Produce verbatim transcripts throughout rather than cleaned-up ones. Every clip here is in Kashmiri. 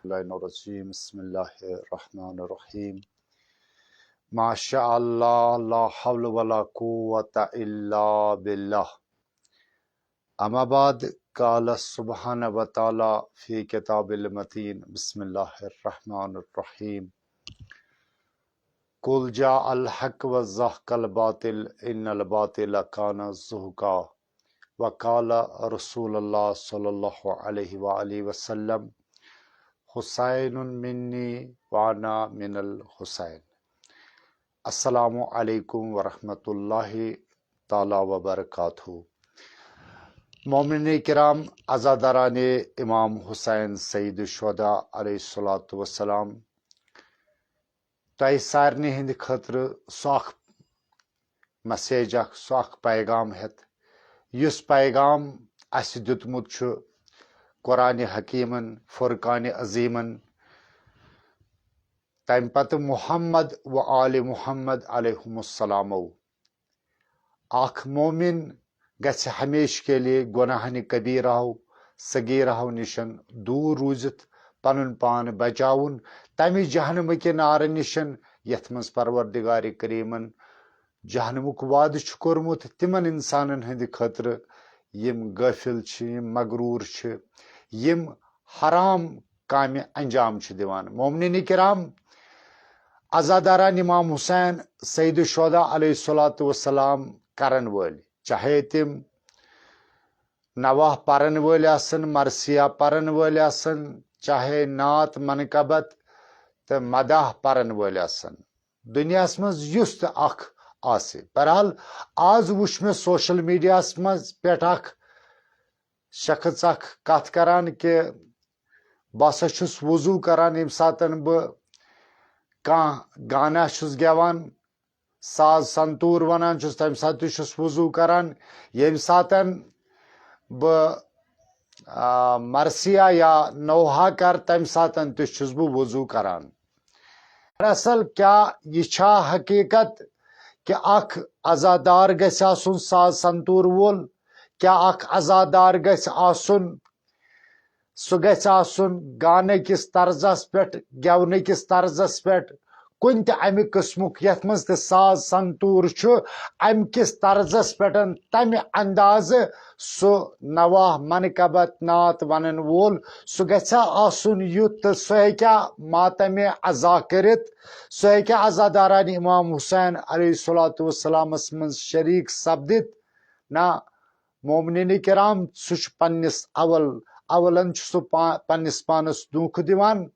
الشيطان الرجيم. بسم الله الرحمن الرحيم. ما شاء الله، لا حول ولا قوة إلا بالله. أما بعد، قال سبحانه وتعالى في كتاب المتين: بسم الله الرحمن الرحيم. قل جاء الحق وزهق الباطل إن الباطل كان زهقا. وقال رسول الله صلى الله عليه وآله وسلم: حسين مني وأنا من الحسين. السلام عليكم ورحمة الله تعالى وبركاته. مومنین کرام، عزاداران امام حسین سید الشہداء علیہ الصلوۃ والسلام، تۄہہِ سارنٕے ہٕنٛدِ خٲطرٕ سُہ اکھ message اکھ، سُہ اکھ پیغام ہٮ۪تھ، یُس پیغام اَسہِ دیُتمُت چھُ قرآنِ حکیٖمن، فرقانِ عظیٖمن، تَمہِ پتہٕ محمد و آلِ محمد علیہم السلامو۔ اکھ مومن گژھِ ہمیشہِ کے لیے گۄناہنہِ کبیرہو، صغیرہو نِشن دوٗر روٗزِتھ پنُن پان بچاوُن تمہِ جہنمہٕ کہِ نارٕ نِشن، یتھ منٛز پروردگارِ کریمن جہنمُک وعدٕ چھُ کوٚرمُت تِمن انسانن ہٕنٛدِ خٲطرٕ، یِم غٲفِل چھِ، یِم مغروٗر چھِ، یِم حرام کامہِ انجام چھِ دِوان۔ مومنین کرام، عزاداران امام حسین سید الشہداء علیہ الصلوۃ والسلام کرن وٲلۍ، چاہے تِم نواح پرن وٲلۍ آسن، مرثیہ پرن وٲلۍ آسن، چاہے نعت، منقبت تہٕ مداح پرن وٲلۍ آسن، دُنیاہس منٛز یُس تہِ اکھ آسہِ۔ بہرحال، آز وُچھ مےٚ social media ہس منٛز پٮ۪ٹھ اکھ شخص اکھ کتھ کران کہِ بہٕ ہسا چھُس وضو کران ییٚمہِ ساتن بہٕ کانٛہہ گانا چھُس گٮ۪وان، ساز سنتور ونان چھُس، تمہِ ساتہٕ تہِ چھُس وضو کران۔ ییٚمہِ ساتن بہٕ، آ، مرثیہ یا نوحہ کر، تمہِ ساتن تہِ چھُس بہٕ وضو کران۔ دراصل کیا یہِ چھا حقیقت کہِ اکھ عزادار گژھِ آسُن ساز سنتور وول؟ کیا اکھ عزادار گژھِ آسُن، سُہ گژھِ آسُن گانہٕ کِس طرزس پٮ۪ٹھ، گٮ۪ونہٕ کِس طرزس پٮ۪ٹھ، کُنہِ تہِ امہِ قٕسمُک، یتھ منٛز تہِ ساز سنتور چھُ، امہِ کِس طرزس پٮ۪ٹھ، تمہِ اندازٕ سُہ نواح، منقبت، نعت ونن وول، سُہ گژھِ آسُن یُتھ تہٕ سُہ ہیٚکہِ ماتمِ عزا کٔرِتھ، سُہ ہیٚکہِ عزاداران امام حسین علیہ الصلوۃ والسلامس منٛز شریک سپدِتھ؟ نہ، مومنین کرام، سُہ چھُ پننِس اول، اولن چھُ سُہ پا-، پننِس پانس دھوکہٕ دِوان،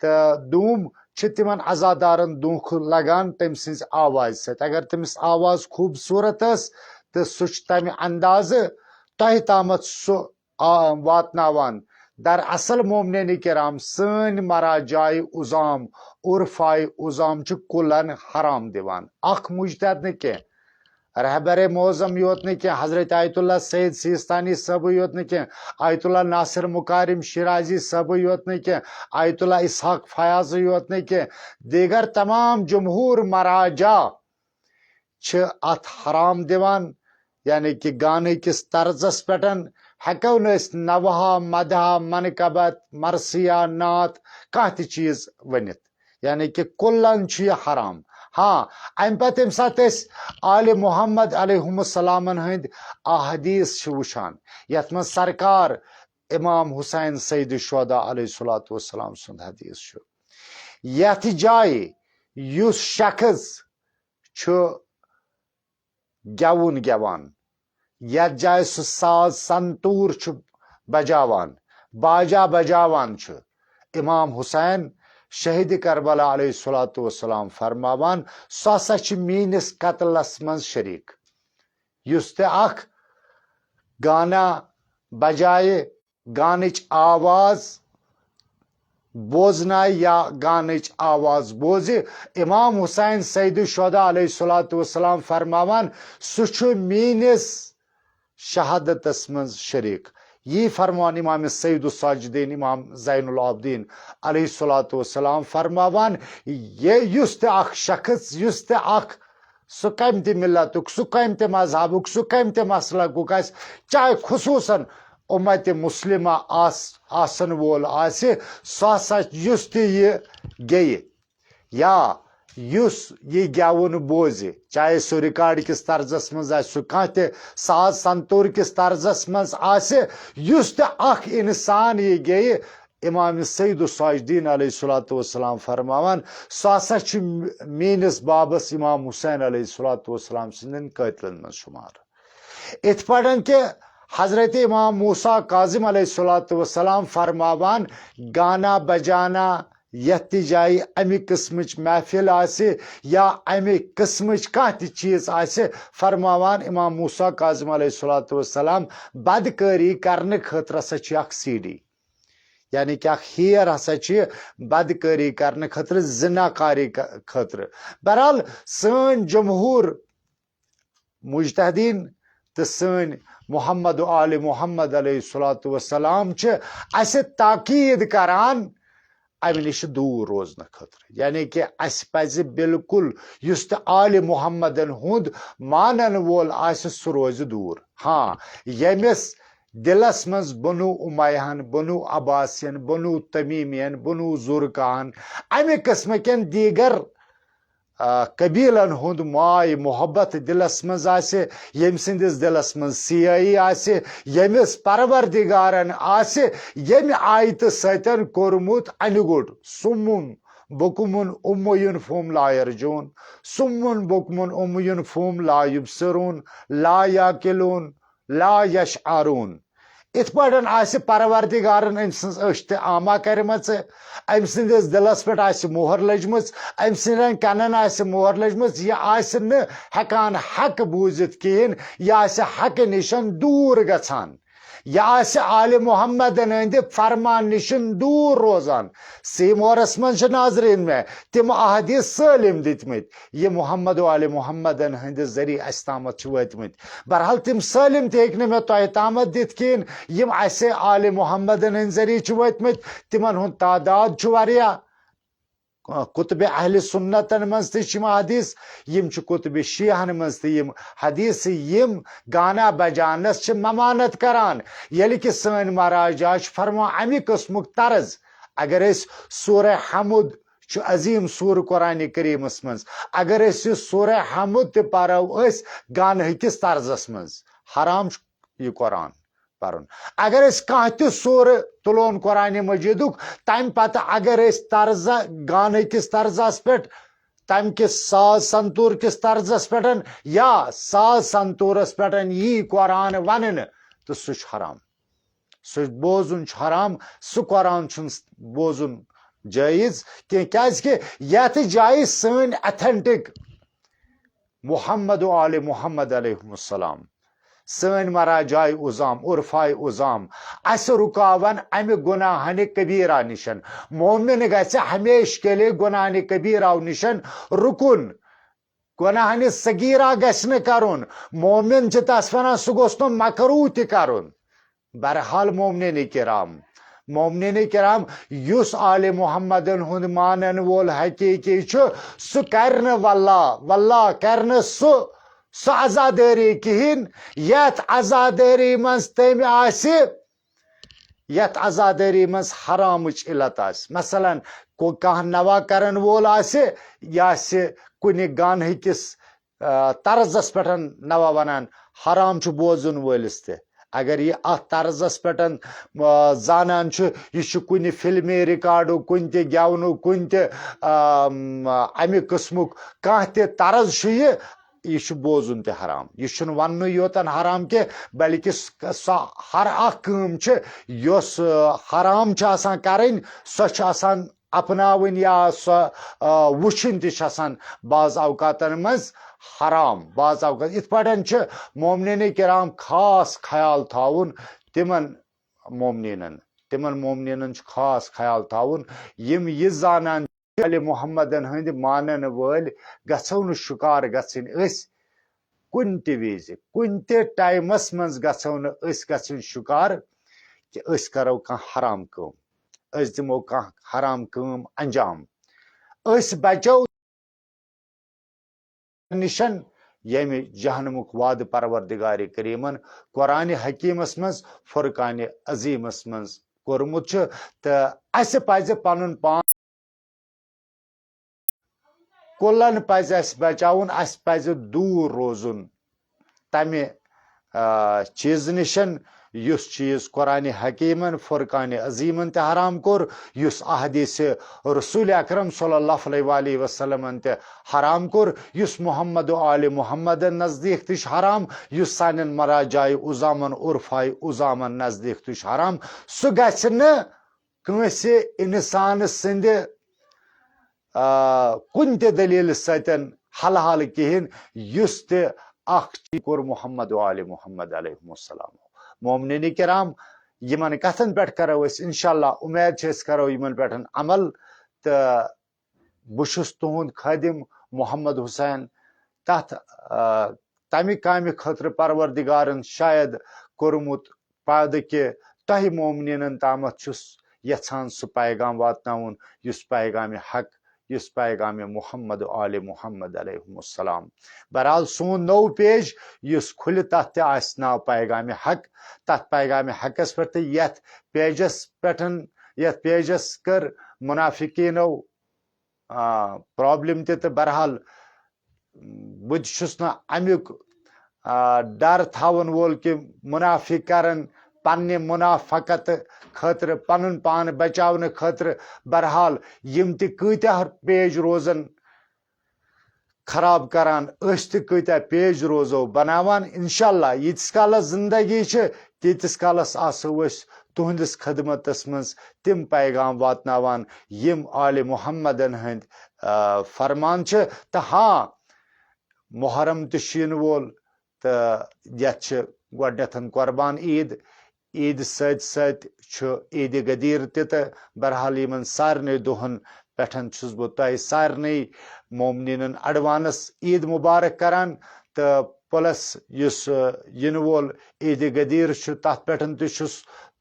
تہٕ دوٗم چھِ تِمن عزادارن دھوکہٕ لگان تٔمۍ سٕنٛزِ آوازِ سۭتۍ۔ اگر تٔمِس آواز خوٗبصوٗرت ٲس، تہٕ سُہ چھُ تمہِ اندازٕ تۄہہِ تامتھ سُہ آ-، واتناوان۔ دراصل مومنین کرام، سٲنۍ مراجعہ عظام، عرفاء عظام چھِ کُلن حرام دِوان۔ اکھ مجتہد نہٕ کینٛہہ، رہبر معظم یوت نہٕ کینٛہہ، حضرت آیت اللہ سید سیستانی صٲبٕے یوت نہٕ کینٛہہ، آیت اللہ ناصر مکارم شیرازی صٲبٕے یوت نہٕ کینٛہہ، آیت اللہ اسحاق فیاضٕے یوت نہٕ کینٛہہ، دیگر تمام جمہور مراجع چھِ اتھ حرام دِوان، یعنی کہِ گانہٕ کِس طرزس پٮ۪ٹھ ہٮ۪کو نہٕ أسۍ نوحہ، مدحہ، منقبت، مرثیہ، نعت، کانٛہہ تہِ چیٖز ؤنِتھ، یعنی کہِ کُلن چھُ یہِ حرام۔ ہاں، امہِ پتہٕ ییٚمہِ ساتہٕ أسۍ آلِ محمد علیہم السلامن ہٕنٛدۍ احادیث چھِ وٕچھان، یتھ منٛز سرکار امام حسین سید الشہداء علیہ الصلوۃ والسلام سُنٛد حدیث چھُ، یتھ جایہِ یُس شخص چھُ گٮ۪وُن گٮ۪وان، یتھ جایہِ سُہ ساز سنتور چھُ بجاوان، باجا بجاوان چھُ، امام حسین شہید کربلا علیہ الصلوۃ والسلام فرماوان، سُہ ہسا چھُ میٲنِس قتلس منٛز شریک۔ یُس تہِ اکھ گانا بجایہِ گانٕچ آواز بوزنایہِ یا گانٕچ آواز بوزِ، امام حسین سید الشہداء علیہ الصلوۃ والسلام فرماوان، سُہ چھُ میٲنِس شہادتس منٛز شریک۔ یی فرمان امام سید الساجدین، امام زین العابدین علیہ الصلوۃ والسلام فرماوان، یہِ یُس تہِ اکھ شخص، یُس تہِ اکھ، سُہ کمہِ تہِ ملتُک، سُہ کمہِ تہِ مذہبُک، سُہ کمہِ تہِ مسلکُک آسہِ، چاہے خصوصاً اُمتِ مُسلِمہ آس-، آسن وول آسہِ، سُہ ہسا، یُس تہِ یہِ گیٚیہِ یا یُس یہِ گٮ۪وُن بوزِ، چاہے سُہ ریکارڈ کِس طرزس منٛز آسہِ، سُہ کانٛہہ تہِ ساز سنتور کِس طرزس منٛز آسہِ، یُس تہِ اکھ انسان یہِ گیٚیہِ، امام سید الساجدین علیہ الصلوۃ والسلام فرماوان، سُہ ہسا چھُ میٲنِس بابس امام حسین علیہ الصلوۃ والسلام سٕنٛدٮ۪ن قٲتلن منٛز شُمار۔ اِتھ پٲٹھۍ کہِ حضرت امام موسیٰ کاظم علیہ الصلوۃ والسلام فرماوان، گانا بجانا یتھ تہِ جایہِ امہِ قٕسمٕچ محفل آسہِ یا امہِ قٕسمٕچ کانٛہہ تہِ چیٖز آسہِ، فرماوان امام موسیٰ کاظم علیہ الصلوۃ والسلام، بدکٲری کرنہٕ خٲطرٕ ہسا چھِ اکھ سی ڈی، یعنی کہِ اکھ ہیر ہسا چھِ بدکٲری کرنہٕ خٲطرٕ، زنا کاری ک-، خٲطرٕ۔ بہرحال، سٲنۍ جمہوٗر مجتہدین تہٕ سٲنۍ محمد و آل محمد علیہ الصلوۃ والسلام چھِ اسہِ تاکید کران امہِ نِش دوٗر روزنہٕ خٲطرٕ، یعنی کہِ اسہِ پزِ بالکل یُس تہِ آل محمدن ہُنٛد مانن وول آسہِ، سُہ روزِ دوٗر۔ ہاں، ییٚمِس دِلس منٛز بنو امیہن، بنو عباسین، بنو تمیمین، بنو زرکاہن، امہِ قٕسمہٕ کٮ۪ن دیٖگر آ، قبیلن ہُنٛد ماے محبت دِلس منٛز آسہِ، ییٚمہِ سٕنٛدِس دِلس منٛز سیٲیی آسہِ، ییٚمِس پروردگارن آسہِ ییٚمہِ آیتہٕ سۭتۍ کوٚرمُت انہِ گوٚٹ، صم بکم عمی فهم لا یرجون، صم بکم عمی فهم لا یبصرون، لا یعقلون، لا یشعرون۔ اِتھ پٲٹھۍ آسہِ پروردگارن أمۍ سٕنٛز أچھ تہِ عامہ کرِمژٕ، أمۍ سٕنٛدِس دِلس پٮ۪ٹھ آسہِ مۄہر لٔجمٕژ، أمۍ سٕنٛدٮ۪ن کنن آسہِ مۄہر لٔجمٕژ، یہِ آسہِ نہٕ ہٮ۪کان حق بوٗزِتھ کِہیٖنۍ، یہِ آسہِ حقہٕ نِشن دوٗر گژھان، یہِ آسہِ آلِ محمدن ہٕنٛدِ فرمان نِشن دوٗر روزان۔ سی مۄہرس منٛز چھِ ناظریٖن مےٚ تِم احادیث سٲلِم دِتمٕتۍ، یہِ محمد و آلِ محمدن ہٕنٛدِ ذٔریعہٕ اَسہِ تامَتھ چھِ وٲتمٕتۍ۔ بہرحال، تِم سٲلِم تہِ ہیٚکۍ نہٕ مےٚ تۄہہِ تامَتھ دِتھ کِہیٖنۍ، یِم اَسہِ آلِ محمدن ہٕنٛدِ ذٔریعہٕ چھِ وٲتمٕتۍ، تِمن ہُنٛد تعداد چھُ واریاہ۔ قطب اہل سنتن منٛز تہِ چھِ یِم حدیث، یِم چھِ قطب شیعہن منٛز تہِ یِم حدیث، یِم گانا بجانس چھِ ممانت کران۔ ییٚلہِ کہِ سٲنۍ مہراج آز چھِ فرماوان اَمہِ قٕسمُک طرز، اگر أسۍ سورہ حمد چھُ عظیٖم سورٕ قرآنِ کریٖمس منٛز۔ اگر أسۍ یہِ سورہ حمد تہِ پرو أسۍ گانہٕ کِس طرزس منٛز، حرام چھُ یہِ قرآن پرُن۔ اگر أسۍ کانٛہہ تہِ سورٕ تُلون قرآنِ مجیدُک، تمہِ پتہٕ اگر أسۍ طرزہ، گانہٕ کِس طرزس پٮ۪ٹھ، تمہِ کِس ساز سنتور کِس طرزس پٮ۪ٹھ یا ساز سنتورس پٮ۪ٹھ یی قرآن وننہٕ، تہٕ سُہ چھُ حرام۔ سُہ بوزُن چھُ حرام، سُہ قرآن چھُنہٕ بوزُن جٲیز کینٛہہ، کیازِ کہِ یتھ جایہِ سٲنۍ authentic محمد و آل محمد علیہم السلام، سٲنۍ مراجعہ عظام، عرفاء عظام، اسہِ رُکاون امہِ گناہنِ کبیرہ نِشن۔ مومن گژھِ ہمیشہِ کے لیے گناہنِ کبیرہ نِشن رُکُن۔ گناہنِ صغیرہ گژھِ نہٕ کرُن۔ مومن چھِ تس ونان، سُہ گوٚژھ نہٕ مکروہ تہِ کرُن۔ بہرحال مومنین کرام، مومنین کرام، یُس آل محمدن ہُنٛد مانن وول حقیقی چھُ، سُہ کرِ نہٕ واللہ، واللہ کرِ نہٕ سُہ، سُہ عزادٲری کِہیٖنۍ، یتھ عزادٲری منٛز تٔمۍ آسہِ، یتھ عزادٲری منٛز حرامٕچ علت آسہِ۔ مثلاً، کو-، کانٛہہ نوا کرن وول آسہِ، یہِ آسہِ کُنہِ گانہٕ کِس آ، طرزس پٮ۪ٹھ نوا ونان، حرام چھُ بوزُن وٲلِس تہِ۔ اگر یہِ اتھ طرزس پٮ۪ٹھ، آ، زانان چھُ، یہِ چھُ کُنہِ فلمی ریکارڈُک، کُنہِ تہِ گٮ۪ونُک، کُنہِ تہِ، آ، م، امہِ قٕسمُک کانٛہہ تہِ طرز چھُ یہِ، یہِ چھُ بوزُن تہِ حرام۔ یہِ چھُنہٕ وننُے یوتن حرام کینٛہہ، بلکہِ س-، سۄ ہر اکھ کٲم چھِ، یۄس، آ، حرام چھِ آسان کرٕنۍ، سۄ چھِ آسان اپناوٕنۍ یا سۄ، آ، وٕچھِنۍ تہِ چھِ آسان بعض اوقاتن منٛز حرام۔ بعض اوقات یِتھ پٲٹھۍ چھِ مومنین کرام خاص خیال تھاوُن تِمن مومنیٖنن، تِمن مومنیٖنن چھُ خاص خیال تھاوُن، یِم یہِ زانان چھِ، آلِ محمدن ہٕنٛدۍ مانن وٲلۍ گژھو نہٕ شکار گژھٕنۍ أسۍ۔ کُنہِ تہِ وِزِ، کُنہِ تہِ ٹایمس منٛز گژھو نہٕ أسۍ گژھٕنۍ شکار کہِ أسۍ کرو کانٛہہ حرام کٲم، أسۍ دِمو کانٛہہ حرام کٲم انجام۔ أسۍ بچو نِشن ییٚمہِ جہنمُک وعدٕ پروردگار کریمن قرآن حکیمس منٛز، فرقان عظیمس منٛز کوٚرمُت چھُ۔ تہٕ اسہِ پزِ پنُن پان کُلن پزِ اسہِ بچاوُن، اسہِ پزِ دوٗر روزُن تمہِ، آ، چیٖزٕ نِشن، یُس چیٖز قرآن حکیمن، فرقان عظیمن تہِ حرام کوٚر، یُس احادیث رسول اکرم صلی اللہ علیہ وآلہ وسلمن تہِ حرام کوٚر، یُس محمد و آل محمدن نزدیک تہِ چھُ حرام، یُس سانٮ۪ن مراجعہ عظامن، عرفاء عظامن نزدیک تہِ چھُ حرام، سُہ گژھِ نہٕ کٲنٛسہِ انسان سٕنٛدِ، آ، کُنہِ تہِ دلیلہِ سۭتۍ حل حال کِہیٖنۍ، یُس تہِ اکھ چیٖز کوٚر محمد و آل محمد علیہم السلام۔ مومنین کرام، یِمن کتھن پٮ۪ٹھ کرو أسۍ انشاءاللہ، اُمید چھِ أسۍ کرو یِمن پٮ۪ٹھ عمل۔ تہٕ بہٕ چھُس تُہُنٛد خٲدِم محمد حسین، تتھ، آ، تمہِ کامہِ خٲطرٕ پروردگارن شاید کوٚرمُت پٲدٕ کہِ تۄہہِ مومنیٖنن تامتھ چھُس یژھان سُہ پیغام واتناوُن، یُس پیغام حق، یُس پیغام محمد و آل محمد علیہم السلام۔ بہرحال، سون نوٚو پیج یُس کھُلہِ، تتھ تہِ آسہِ ناو پیغام حق۔ تتھ پیغام حقس پٮ۪ٹھ تہٕ یتھ پیجس پٮ۪ٹھ، یتھ پیجس کٔر منافقینو، آ، پرابلم تہِ۔ تہٕ بہرحال، بہٕ تہِ چھُس نہٕ امیُک، آ، ڈر تھاون وول کہِ منافق کرن پننہِ منافقت خٲطرٕ، پنُن پان بچاونہٕ خٲطرٕ۔ بہرحال، یِم تہِ کۭتیاہ پیج روزن خراب کران، أسۍ تہِ کۭتیاہ پیج روزو بناوان۔ انشاءاللہ، ییٖتِس کالس زندگی چھِ، تیٖتِس کالس آسو أسۍ تُہنٛدِس خدمتس منٛز تِم پیغام واتناوان، یِم آلِ محمدن ہٕنٛدۍ، آ، فرمان چھِ۔ تہٕ ہاں، محرم تہِ چھُ یِنہٕ وول، تہٕ یتھ چھِ گۄڈٕنیتھ قربان عید۔ عیدِ سۭتۍ سۭتۍ چھُ عیدِ غدیر تہِ، تہٕ بہرحال یِمن سارنٕے دۄہن پٮ۪ٹھ چھُس بہٕ تۄہہِ سارنٕے مومنیٖنن advance عید مبارک کران۔ تہٕ plus یُس، آ، یِنہٕ وول عیدِ غدیر چھُ، تتھ پٮ۪ٹھ تہِ چھُس،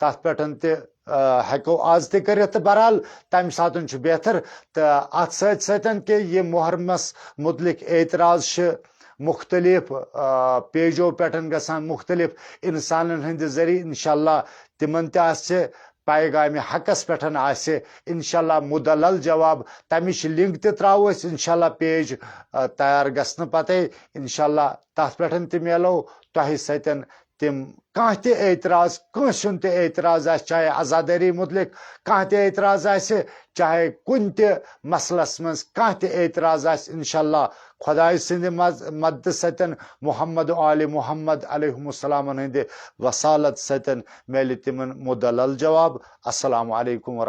تتھ پٮ۪ٹھ تہِ، آ، ہٮ۪کو آز تہِ کٔرِتھ۔ تہٕ بہرحال، تمہِ ساتہٕ چھُ بہتر۔ تہٕ اتھ سۭتۍ سۭتۍ کہِ یہِ محرمس متعلق اعتراض چھِ مختلف، آ، پیجو پٮ۪ٹھ گژھان، مختلف انسانن ہٕنٛدِ ذٔریعہٕ، انشاءاللہ تِمن تہِ آسہِ پیغام حقس پٮ۪ٹھ آسہِ انشاءاللہ مدلل جواب۔ تمِچ link تہِ تراوو أسۍ انشاءاللہ پیج، آ، تیار گژھنہٕ پتے۔ انشاءاللہ تتھ پٮ۪ٹھ تہِ میلو تۄہہِ سۭتۍ تِم کانٛہہ تہِ اعتراض، کٲنٛسہِ ہُنٛد تہِ اعتراض آسہِ، چاہے عزادٲری متعلق کانٛہہ تہِ اعتراض آسہِ، چاہے کُنہِ تہِ مسلس منٛز کانٛہہ تہِ اعتراض آسہِ، انشاءاللہ خۄداے سٕنٛدِ مز-، مددٕ سۭتۍ، محمد و آل محمد علیہم السلامن ہٕنٛدِ وصالت سۭتۍ میلہِ تِمن مدلل جواب۔ السلام علیکم ورحمۃ۔